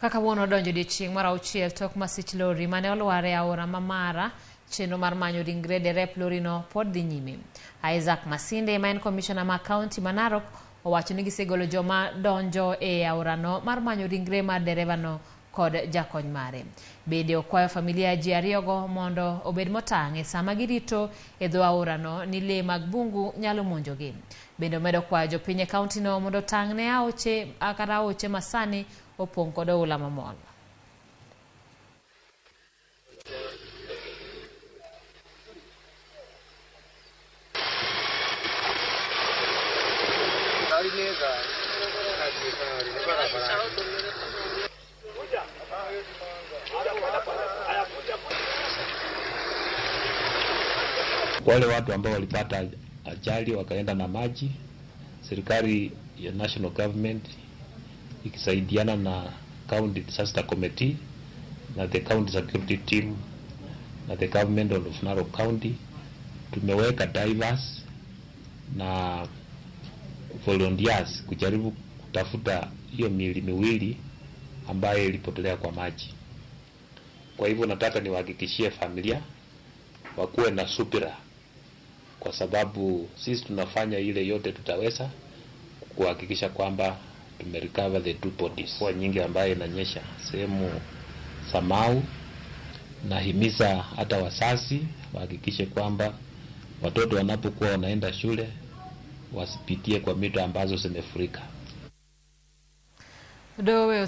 Kaka wuono odonjo odiechieng' mar auchiel tok masich lori mane olwar e aora ma Mara, chenro mar manyo ringre derep lorino pod dhi nyime. Isaac Masinde ma en komishona ma kaunti ma Narok owacho ni gisegolo joma donjo e aorano mar manyo ringre mar derevano kod jakony mare. Bende okwayo familia ji ariyogo mondo obed motang' e sama girito e dho aorano ni lee mag bungu nyalo monjogi. Bende omedo kwayo jopiny e kauntino mondo otang' ne aoche kata aoche masani opong' kod oula mamol. Wale watu ambao walipata ajali wakaenda na maji, serikali ya national government ikisaidiana na county disaster committee na the county security team na the government of Narok County, tumeweka divers na volunteers kujaribu kutafuta hiyo miili miwili ambayo ilipotelea kwa maji. Kwa hivyo nataka niwahakikishie familia wakuwe na subira, kwa sababu sisi tunafanya ile yote tutaweza kuhakikisha kwamba tumerecover the two bodies. Mvua nyingi ambayo inanyesha sehemu Samau, nahimiza hata wazazi wahakikishe kwamba watoto wanapokuwa wanaenda shule wasipitie kwa mito ambazo zimefurika. Dowe.